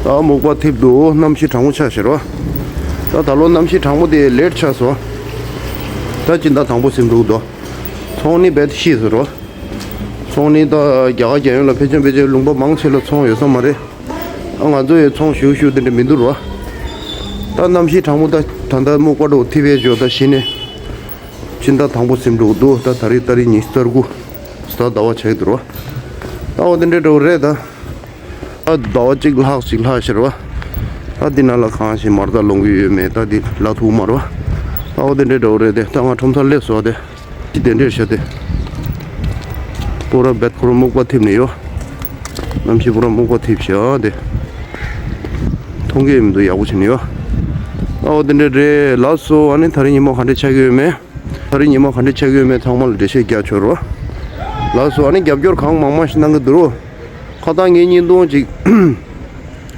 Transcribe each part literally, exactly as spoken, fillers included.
ད་སྨུག་པ་འཐིབས་འདུག་གནམ་གཤིས་གྲང་མོ་ཆགས་ཤག་རོ། ད་ད་ལོ་གནམ་གཤིས་གྲང་མོ་དེ་ལེཊ་ཆགས་སོང་། ད་སྤྱི་ཟླ་དང་པོ་ཟིན་འགྲོ་གི་འདུག་ཚོང་ནི་རྦད་ཤི་སོང་རོ། ཚོང་ནི་ད་རྒྱ་གར་རྒྱལ་ཡོངས་ལ་ཕལ་ཆེར་ཕལ་ཆེར་ལུང་པ་མང་ཆེ་ལ་ཚོང་ཡོད་ས་མ་རེད། ཨ་ང་ཚོ་ཡི་ཚོང་ཞུ་ཞུ་དེ་འདྲ་མི་འདུག་རོ། ད་གནམ་གཤིས་གྲང་མོ་ད་ད་ལྟ་སྨུག་པ་འདྲ་བོ་འཐིབས་ཡས་འཇོག་ད་གཞི་ནས། སྤྱི་ཟླ་དང་པོ་ཟིན་འགྲོ་གི་འདུག་ད་ད་རེས་ཏ་རིག་ཉི་ཤུ་རྩ་དགུ། ད་ཟླ་བ་ཆགས་ཀྱི་འདུག་རོ། ད་འོ་དེ་འདྲ་འདྲ་བོ་རེད་ད། ད་ཟླ་བ་གཅིག་ལྷག་ཅིག་ལྷག་ཤེར་བ། ད་འདི་ནང་ལ་གང་ཞིག་མར་ད་ལོང་གི་ཡོད་མེད་ད་འདི་ལ་ཐུག་མར་བ། ད་འོ་དེ་འདྲའི་འདྲ་བོ་རེད་དེ་ད་ང་ཁྲོམ་སར་སླེབས་སོང་དེ། ཅི་དེ་འདྲས་བྱས་ཏེ། པུ་ར་བེད་ཁོ་ར་སྨུག་པ་འཐིབས་ནས་ཡོད། གནམ་གཤིས་པུ་ར་སྨུག་པ་འཐིབས་ཤག་དེ། མཐོང་གི་མི་འདུག་ཡག་པོ་བྱས་ནས་ཡོད། ད་འོ་དེ་འདྲས་རེད་ལགས་སོ། ཨ་ནི་ད་རེས་ཉིན་མོ་ག་འདྲས་ཆགས་ཀྱི་ཡོད་མེད། ད་རེས་ཉི་མ་ག་འདྲ་ཆགས་ཀྱི་ཡོད་མེད་ཚང་མ་ལ་འགྲེལ་བཤད་རྒྱག་ཆོག་རོ། ལགས་སོ། ཨ་ནི་རྒྱབ་སྐྱོར་གང་མང་མང་ཞིག་གནང་གི་འདུག་རོ། ཁ་སང་ངས་བརྙན་ཐུང་ཅིག་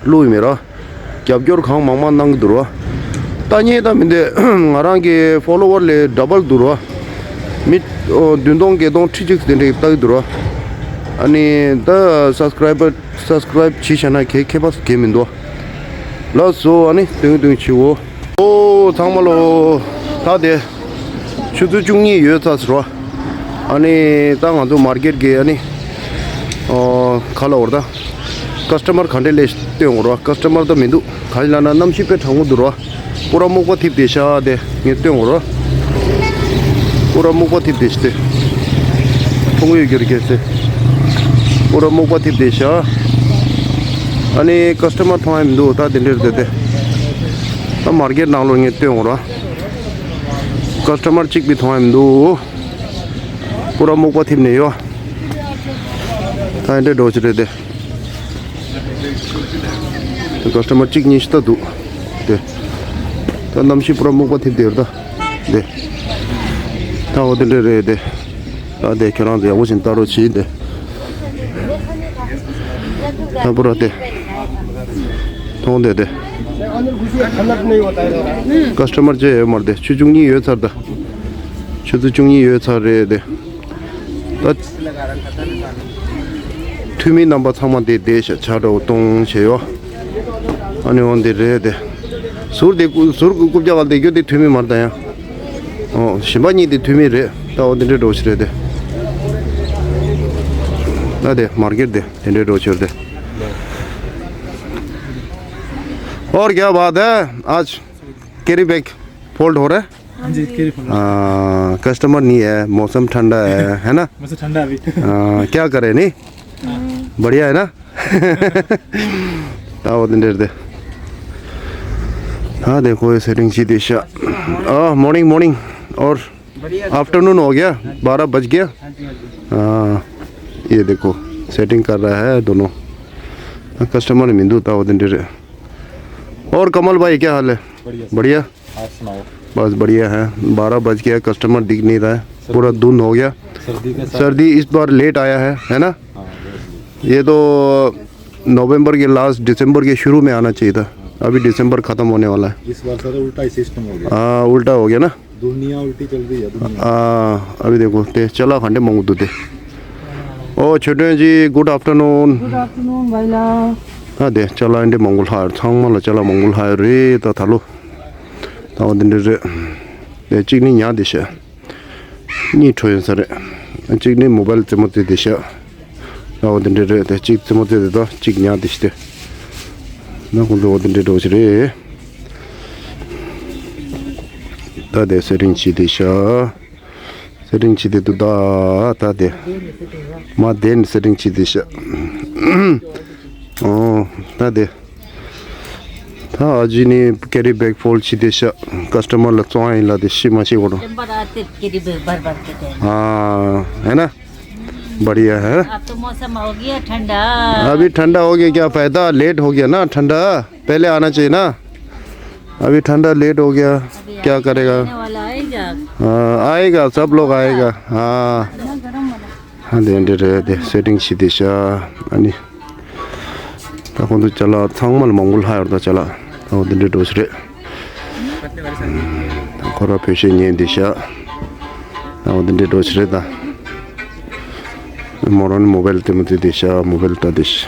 བླུགས་ཡོད་མེད་ར། རྒྱབ་སྐྱོར་གང་མང་མང་གནང་གི་འདུག་རོ། ལྟ་མཁན་ད་མི་འདུག་ང་རང་གི་ཕོ་ལོ་ཝར་ལས་ཌབ་བལ་འདུག་རོ། མི་ཨོ་བདུན་སྟོང་བརྒྱད་སྟོང་ཁྲི་གཅིག་དེ་འདྲ་ལྟ་གི་འདུག་རོ། ཨ་ནི་ད་སབ་སི་ཀ་རའི་བར་སབ་སི་ཀ་རའིབ་བྱས་བཞག་ན་གལ་ཁྱད་པར་གང་ཡང་མི་འདུག་ལགས་སོ། ཨ་ནི་དུང་དུང་བྱེད་འོ། ཨོ་ཚང་མ་ལོ། ད་དེ་ཆུ་ཚོད་བཅུ་གཉིས་ཡོལ་ཚར་ཟེར་བ། ཨ་ནི་ད་ང་ཚོ་མར་ཀེཊ་གི་ཨ་ནི་ཨོ་ག་ལ་འོར་ད་ཀ་སི་ཊ་མར་ག་འདྲས་སླེབས་སྟོན་འོར་བ། ཀ་སི་ཊ་མར་ད་མི་འདུག་ག་ལ་ན་གནམ་གཤིས་དཔེ་གྲང་མོ་འདུག་ར། པུ་ར་སྨུག་པ་འཐིབས་བསྡད་ཤག་དེ་ངས་སྟོན་འོར་བ། པུ་ར་སྨུག་པ་འཐིབས་བསྡད་ཤག་དེ། ཕུང་ཡོད་རྒྱུ་རེད་གལ་སྲིད། པུ་ར་སྨུག་པ་འཐིབས་བསྡད་ཤག་ཨ་ནི་ཀ་སི་ཊ་མར་མཐོང་ཡ་མི་འདུག་ད་དེ་འདྲས་རེད་དེ། ད་མར་ཀེཊ་ནང་ལོགས་ངས་སྟོན་འོར་བ། ཀ་སི་ཊ་མར་གཅིག་པའི་མཐོང་ཡ་མི་འདུག་པུ་ར་སྨུག་པ་འཐིབས་ནས་ཡོད། ད་ཨེ་འདྲས་འགྲོ་ཆེ་རེད་དེ། ད་ཀ་སི་ཊ་མར་གཅིག་གཉིས་ཤིག་ད་འདུག་དེ། ད་གནམ་གཤིས་པུ་ར་སྨུག་པ་འཐིབས་དེ་རེད་ད། དེ། ད་འོ་དེ་འདྲས་རེད་དེ། ད་དེ་ཁྱོད་རང་ཚོ་ཡག་པོ་ཞིག་ལྟ་རོགས་གྱིས་དེ། ད་པུ་ར་དེ། མཐོང་དེ་དེ། ཀ་སི་ཊ་མར་ཅི་ཡོད་མ་རེད་དེ། ཆུ་བཅུ་གཉིས་ཡོལ་ཚར་ད། ཆུ་ཚོད་བཅུ་གཉིས་ཡོལ་ཚར་རེད་དེ། ད། འཐུས་མི་རྣམ་པ་ཚང་མ་དེ་བསྡད་ཤག་ཇ་འདྲ་བོ་བཏུང་བྱས་ཡོད། ཨ་ནི་འོ་འདི་རེད་དེ། ཟུར་དེ་ཟུར་རྐུབ་བཀྱག་ག་བསྡད་རྒྱུ་དེ་འཐུས་མི་མ་རེད་ད་ཡང་། ཨོ་གཞན་པ་གཉིས་དེ་འཐུས་མི་རེད། ད་འོ་འདི་འདྲས་འགྲོ་ཞིག་རེད་དེ། ད་དེ་མར་ཀེཊ་དེ་དེ་འདྲས་འགྲོ་ཞིག་རེད་དེ། और क्या बात है, आज कैरी बैग फोल्ड हो रहा है? हाँ जी, कैरी फोल्ड। हाँ, कस्टमर नहीं है, मौसम ठंडा है, है ना? मौसम ठंडा अभी। हाँ, क्या करें, नहीं? बढ़िया है ना? आओ दिन देर दे। हाँ, देखो ये सेटिंग सीधी शा। आ, मॉर्निंग, मॉर्निंग। और आफ्टरनून हो गया, बारह बज गया। हाँ, ये देखो, सेटिंग कर रहा है दोनों। कस्टमर मिंदू था वो दिन। और कमल भाई, क्या हाल है? बढ़िया सर। बढ़िया? आप सुनाओ। बस बढ़िया है। बारह बज गया, कस्टमर दिख नहीं रहा है, पूरा धुंध हो गया। सर्दी के साथ। सर्दी इस बार लेट आया है, है ना? हाँ, लेट। ये तो नवंबर के लास्ट, दिसंबर के शुरू में आना चाहिए था। अभी दिसंबर खत्म होने वाला है। इस बार सर उल्टा ही सिस्टम हो गया। हाँ, उल्टा हो गया ना। दुनिया उल्टी चल रही है, दुनिया। हाँ, अभी देखो, ते चला खंडे मंगू दे। ओ, छोटे जी, गुड आफ्टरनून। गुड आफ्टरनून, भाई ला। हाँ, दे, चला इंडे मंगुल हायर, थांग मला चला मंगुल हायर रे, ता थालो। ता वो दिन रे, दे, चिक नी न्या दिशा। नी ठोयन सरे। चिक नी मोबाइल ते मते दिशा। ता वो दिन रे, दे, चिक ते मते दे ता, चिक न्या दिशते। ना कुंदो वो दिन रे, ता दे, सेटिंग ची दिशा। सेटिंग ची दे तू दा, ता दे। मा देन सेटिंग ची दिशा। ओ, ता दे। ता अजी ने कैरी बैग फोल्ड ची दिशा। कस्टमर ला चोई ला दे शी मा शी वोडो। नंबर आते कैरी बैग भर भर के दे। हाँ, है ना? बढ़िया है। अब तो मौसम हो गया ठंडा। अभी ठंडा हो गया, क्या फायदा? लेट हो गया ना ठंडा, पहले आना चाहिए ना। अभी ठंडा लेट हो गया, अभी क्या आएगा, करेगा? आने वाला आएगा। हाँ, आएगा, सब लोग आएगा। हाँ। गर्म वाला। हाँ, दे, दे, दे, दे, सेटिंग ची दिशा। अनि। ता कुंदु चला, थांग मल मंगुल हायर ता चला। ता वो दिन दे दोसरे। खोरा पेशे न्ये दिशा। ता वो दिन दे दोसरे ता। मोरन मोबाइल ते मते दिशा, मोबाइल ता दिशा।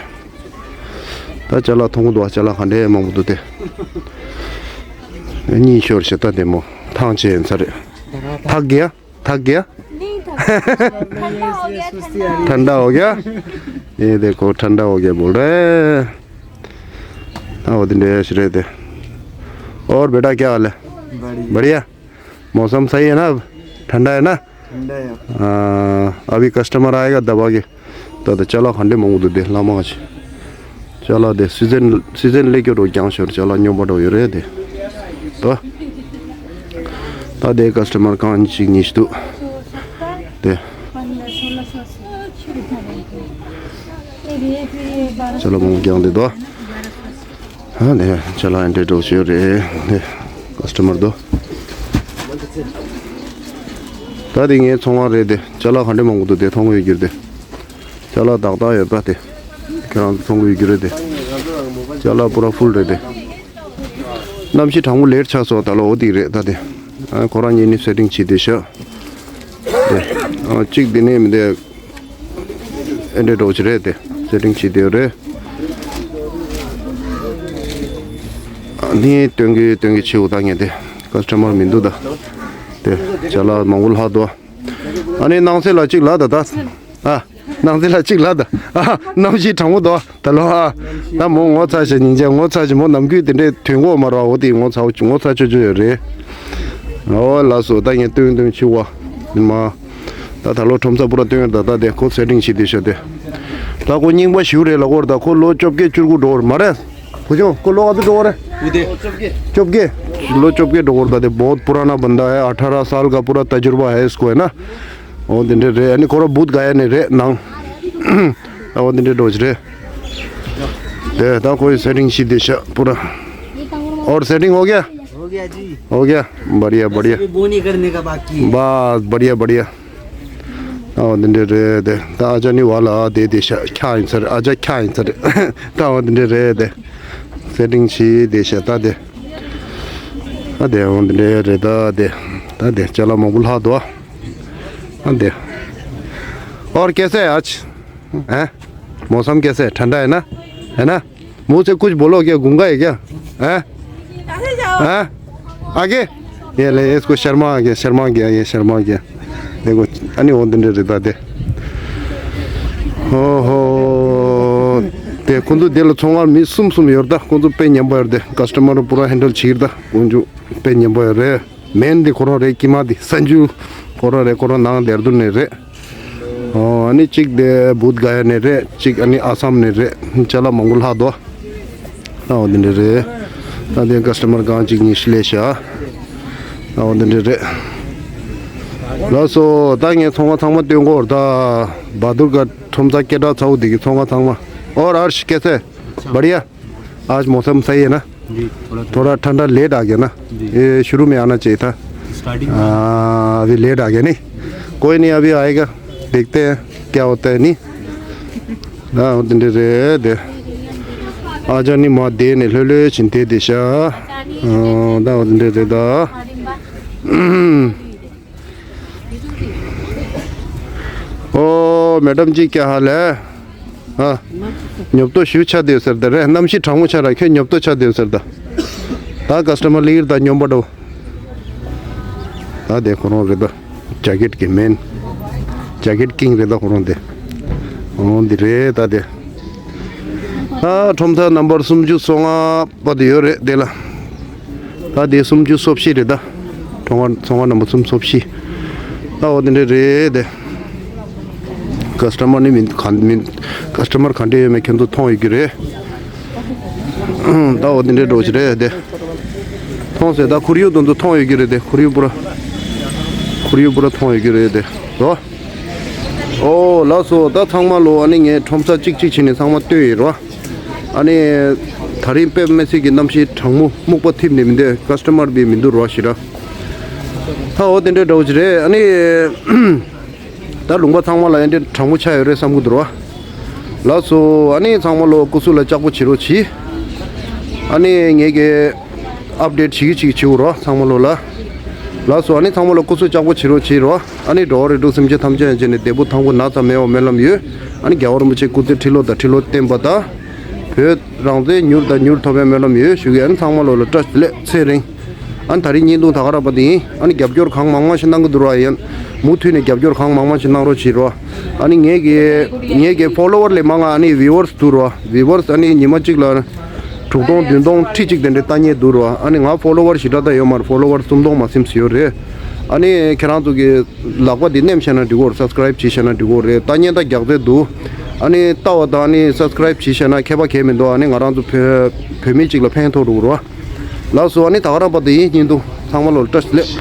ད་ཅ་ལག་མཐོང་གི་འདུག་ཅ་ལག་ག་འདྲའི་མང་པོ་འདུག་སྟེ། གཉིད་ཤོར་ཞེ་ད་དེ་མོ་ཐང་ཆད་ཡིན་ས་རེད། ཐག་གིས་ཡ། ཐག་གིས་ཡ། ठंडा हो गया, ठंडा। ये देखो, ठंडा हो गया बोल रहे हैं। हाँ, वो दिन रे श्री थे। और बेटा, क्या हाल है? बढ़िया। बढ़िया। मौसम सही है ना अब? ठंडा है ना? ठंडा है। हाँ, अभी कस्टमर आएगा दबा के। ད་ད་ཅ་ལག་ག་འདྲ་མང་པོ་འདུག་སྟེ། ལྷག་མ་ཅིག་ཅ་ལག་དེ་སི་ཛན་སི་ཛན་སླེབས་རྒྱུ་འགྲོ་རྐྱང་ཞོར་ཅ་ལག་སྙོམས་པ་འགྲོ་ཡོད་རེད་དེ། ད་ད་དེ་ཀ་སི་ཊ་མར་གང་ཅིག་ཉིས་འདུག་དེ། ཅ་ལག་མང་པོ་རྐྱང་དེ་འདུག་ཨ་ནི་ཅ་ལག་ཨེ་འདྲ་འགྲོ་ཞོར་རེད་དེ། ཀ་སི་ཊ་མར་འདུག་ད་དེ་ངའི་ཚོང་བ་རེད་དེ། ཅ་ལག་ག་འདྲ་མང་པོ་འདུག་དེ་མཐོང་གི་ཡོད་རྒྱུ་རེད་དེ། ཅ་ལག་ཏག་ཏག་ཡོད་པ་དེ། ཁྱེད་རང་ཚོ་མཐོང་གི་ཡོད་རྒྱུ་རེད་དེ། ཅ་ལག་པུ་ར་ཧྥུལ་རེད་དེ། གནམ་གཤིས་གྲང་མོ་ལེར་ཆགས་སོང་ད་ལོ། འོ་དེ་རེད་ད་དེ། ཨ་ཁོ་རང་གཉིས་ནི་སེ་ཊིང་བྱས་དེ་ཤག་དེ། ཨ་གཅིག་དེ་ནས་མི་འདི་ཨེ་འདྲས་འགྲོ་ཅི་རེད་དེ། སེ་ཊིང་བྱས་དེ་རེད། ཨ་ནི་སྟོན་གི་སྟོན་གི་ཆེ་བོ་ད་ངས་དེ། ཀ་སི་ཊ་མར་མི་འདུག་ད། དེ་ཅ་ལག་མང་པོ་ལྷག་འདུག་ཨ་ནི་སྣང་གསལ་ལ་གཅིག་ལ་ད་ད། ཨ། སྣང་གསལ་ལ་གཅིག་ལ་ད། ཨ། གནམ་གཤིས་གྲང་མོ་འདུག་ད་ལོ། ཨ། ད་མོ་ངོ་ཚ་ཞེ་ཉིན་ཅན་ངོ་ཚ་ཞེ་མོ་ནམ་རྒྱུན་དེ་འདྲའི་དུས་འགོ་མ་ར་འོ་དེ་ངོ་ཚ་ངོ་ཚ་ཆོ་ཆོ་ཡོད་རེད། ཨོ་ལགས་སོ། ད་ངས་སྟོན་སྟོན་ཆི་བ། མ། ད་ད་ལོ་ཁྲོམ་ས་པུ་ར་སྟོན་ཡོད་ད། ད་དེ་ཁོ་སེ་ཊིང་བྱས་དེ་ཤོད་དེ། ད་ཁོ་རྙིང་པ་ཞིག་རེད་ལ་ཁོར་ད་ཁོ་ལོ་བཅོ་བརྒྱད་བཅུ་དགུ་འགྲོ་བར་མ་རེད། བུ་ཆུང་ཁོ་ལོ་ག་ཚོད་འགྲོ་བ་རེད། བཅོ་བརྒྱད། ལོ་བཅོ་བརྒྱད་འགྲོ་བར་ད་དེ། बहुत पुराना बंदा है, अठारह साल का पूरा तजुर्बा है इसको, है ना? འོ་དེ་འདྲ་རེད། ཨ་ནི་ཁོ་རང་བུད་ག་ཡ་ནས་རེད་ནང་། ཨ་འོ་དེ་འདྲ་འགྲོ་ཅི་རེད། དེ་ད་ཁོའི་སེ་ཊིང་བྱས་དེ་ཤག་པུ་ར། और सेटिंग हो गया? हो गया जी। हो गया। बढ़िया, बढ़िया। अभी बोनी करने का बाकी है। बस, बढ़िया, बढ़िया। ཨ་འོ་དེ་འདྲ་རེད་དེ། ད་ཨ་ཅག་ནི་བ་ལ་དེ་དེ་ཤག་ཁྱག་ཡིན་ཚར། ཨ་ཅག་ཁྱག་ཡིན་ཚར། ད་འོ་དེ་འདྲ་རེད་དེ། སེ་ཊིང་བྱས་དེ་ཤག་ད་དེ། ཨ་དེ་འོ་དེ་འདྲ་རེད་ད་དེ། ད་དེ་ཅ་ལག་མང་པོ་ལྷག་འདུག་ཨ་དེ། और कैसे है आज? हैं? मौसम कैसे है? ठंडा है ना? है ना? मुंह से कुछ बोलो, क्या गूंगा है क्या? हैं? हैं? आगे? ये ले, इसको शर्मा आ गया, शर्मा गया, ये शर्मा गया। देखो, अनि वो दिन रहता दे। ओहो। དེ་ཁོང་ཚོ་དེ་ལ་ཚོང་བ་མི་གསུམ་གསུམ་ཡོད་ད། ཁོང་ཚོ་དཔེ་ཉམས་པ་ཡོད་དེ། ཀ་སི་ཊ་མར་པུ་ར་ཧེན་ཌལ་བྱེད་ད། ཁོང་ཚོ་དཔེ་ཉམས་པ་ཡོད་རེད། མེན་དེ་ཁོ་རང་རེད། ཀྱི་མ་དེ་སན་ཇུ་ཁོ་རང་རེད། ཁོ་རང་ནང་དེར་དུ་ནས་རེད། ཨོ། ཨ་ནི་གཅིག་དེ་བུད་ག་ཡ་ནས་རེད། གཅིག་ཨ་ནི་ཨ་སམ་ནས་རེད། ཅ་ལག་མང་པོ་ལྷག་འདུག་ཨོ་འདི་འདྲ་རེད། ད་དེ་ཀ་སི་ཊ་མར་གང་གཅིག་གཉིས་ཤིག་ལས་ཤག་ཨོ་འདི་འདྲ་རེད། ལགས་སོ། ད་ངས་ཚོང་པ་ཚང་མ་སྟོན་གོ་ད། བ་དུར་ག་ཁྲོམ་ས་སྐད་གྲགས་ཚ་བོ་འདི་གི་ཚོང་པ་ཚང་མ། और अर्श कैसे? बढ़िया। आज मौसम सही है ना? जी, थोड़ा थोड़ा ठंडा, लेट आ गया ना? जी। ये शुरू में आना चाहिए था। स्टार्टिंग में। हाँ, अभी लेट आ गया नहीं? कोई नहीं, अभी आएगा। देखते हैं क्या होता है, नहीं? हाँ, दिन रे दे। आ जानी माँ दे ने लो लो चिंते दिशा। हाँ, दा दिन रे दा। ओ मैडम जी, क्या हाल है? ཨ། ཉོབ་ཏོ་ཞུ་ཆ་དེ་ཟེར་ད་རེད། གནམ་གཤིས་གྲང་མོ་ཆ་ར་ཁྱོད་ཉོབ་ཏོ་ཆ་དེ་ཟེར་ད། ད་ཀ་སི་ཊ་མར་ལིར་ད་སྙོམས་པ་འགྲོ། ད་དེ་ཁོ་རང་རེད་ད། ཇ་ཀེད་ཀྱི་མེན། ཇ་ཀེད་ཀིང་རེད་ད་ཁོ་རང་དེ། འོ་འདི་རེད་ད་དེ། ད་ཁྲོམ་ས་ནམ་བར་སུམ་ཅུ་སོ་ལྔ་པ་དེ་ཡོད་རེད་དེ་ལ། ད་དེ་སུམ་ཅུ་སོ་བཞི་རེད་ད། ཚོང་ཁང་ཚོང་ཁང་ནམ་བར་སུམ་ཅུ་སོ་བཞི། ད་འོ་དེ་འདྲ་རེད་དེ། ཀ་སི་ཊ་མར་ནི་མི་ག་མི་ཀ་སི་ཊ་མར་ག་འདྲ་ཡོད་མེད་ཁྱོད་ཚོ་མཐོང་ཡོད་ཀྱི་རེད། ད་འོ་དེ་འདྲ་འགྲོ་ཞིག་རེད་དེ། མཐོང་ཟེར་ད་ཁོར་ཡུག་དེ་ཚོ་མཐོང་ཡོད་ཀྱི་རེད་དེ། ཁོར་ཡུག་པུ་ར་ཁོར་ཡུག་པུ་ར་མཐོང་ཡོད་ཀྱི་རེད་དེ། ལོ། ཨོ་ལགས་སོ། ད་ཚང་མ་ལོ། ཨ་ནི་ངས་ཁྲོམ་ས་གཅིག་གཅིག་བྱས་ནས་ཚང་མ་སྟོན་ཡོད་རོ། ཨ་ནི་ད་རིང་དཔེ་མི་སྲིད་ཀྱི་གནམ་གཤིས་གྲང་མོ་སྨུག་པ་འཐིབས་ནས་མི་འདུག་ཀ་སི་ཊ་མར་བི་མི་འདུག་རོ་ཞེ་དྲག་ད་འོ་དེ་འདྲའི་འདྲ་བོ་ཅིག་རེད། ཨ་ནི་ད་ལུང་པ་ཚང་མ་ལ་ཨེ་འདྲའི་གྲང་མོ་ཆགས་ཡོད་རེད་བསམ་གི་འདུག་རོ། ལགས་སོ། ཨ་ནི་ཚང་མ་ལོ་སྐུ་གཟུགས་ལ་ལྕགས་པོ་བྱེད་རོགས་གྱིས། ཨ་ནི་ངས་ཀྱི་ཨབ་ཌེཊ་བྱེད་ཀྱི་བྱེད་ཀྱི་བྱེད་དགོས་རོ་ཚང་མ་ལོ་ལ། ལགས་སོ། ཨ་ནི་ཚང་མ་ལ་སྐུ་གཟུགས་ལྕགས་པོ་བྱེད་རོགས་གྱིས་རོ། ཨ་ནི་འགྲོ་བ་རིགས་དྲུག་སེམས་ཅན་ཐམས་ཅད་ཡོན་ཅན་ནི་བདེ་པོ་ཐང་པོ་ན་ཚ་མེད་པ་སྨོན་ལམ་ཡོད། ཨ་ནི་རྒྱལ་བ་རིན་པོ་ཆེ་སྐུ་ཚེ་ཁྲི་ལོ་དང་ཁྲི་ལོ་བརྟན་པ་དང་། བོད་རང་བཙན་མྱུར་དང་མྱུར་ཐོབ་པའི་སྨོན་ལམ་ཡོད་ཞུ་གི་ཡིན། ཚང་མ་ལོ་ལ་བཀྲ་ཤིས་བདེ་ལེགས། ཚེ་རིང་། ཨ་ནི་ད་རིང་བརྙན་ཐུང་ད་ག་རང་པ་དེ་ཡིན། ཨ་ནི་རྒྱབ་སྐྱོར་གང་མང་མང་ཞིག་གནང་གི་འདུག་ར། ཡིན་མུ་མཐུད་ནས་རྒྱབ་སྐྱོར་གང་མང་མང་ཞིག་གནང་རོགས་བྱེད་རོགས། ཨ་ནི་ངས་ཀྱི་ངས་ཀྱི་ཕོ་ལོ་ཝར་ལས་མང་ང་ཨ་ནི་བིའུ་ཝར་སི་འདུག་རོགས། བིའུ་ཝར་སི་ཨ་ནི་ཉི་མ་གཅིག་ལ་དྲུག་སྟོང་བདུན་སྟོང་ཁྲི་གཅིག་དེ་འདྲའི་ལྟ་མཁན་འདུག་རོགས། ཨ་ནི་ང་ཕོ་ལོ་ཝར་ཞེ་དྲག་ད་ཡོད་མ་རེད། ཕོ་ལོ་ཝར་སུམ་སྟོང་མ་ཟིན་ཙམ་ཡོད་རེད། ཨ་ནི་ཁྱེད་རང་ཚོ་གི་ལག་པ་འདི་མནན་བྱས་ན་འགྲིག་གོ་རེད། སབ་སི་ཀ་རེབ་བྱས་བྱས་ན་འགྲིག་གོ་རེད། ལྟ་མཁན་ད་རྒྱག་རྩེ་འདུག་ཨ་ནི་ལྟ་བ་དང་ཨ་ནི་སབ་སི་ཀ་རེབ་བྱས་བྱས་ན་ཁྱད་པར་གང་ཡང་མི་འདུག་ཨ་ནི་ང་རང་ཚོ་བོད་བོད་མི་གཅིག་ལ་ཕན་ཐོགས་འགྲོ་གི་རེད་བ། ལགས་སོ། ཨ་ནི་ད་ག་རང་པ་དེ་ཡིན། བརྙན་ཐུང་ཚང་མ་ལོ་ལ་བཀྲ་ཤིས་བདེ་ལེགས།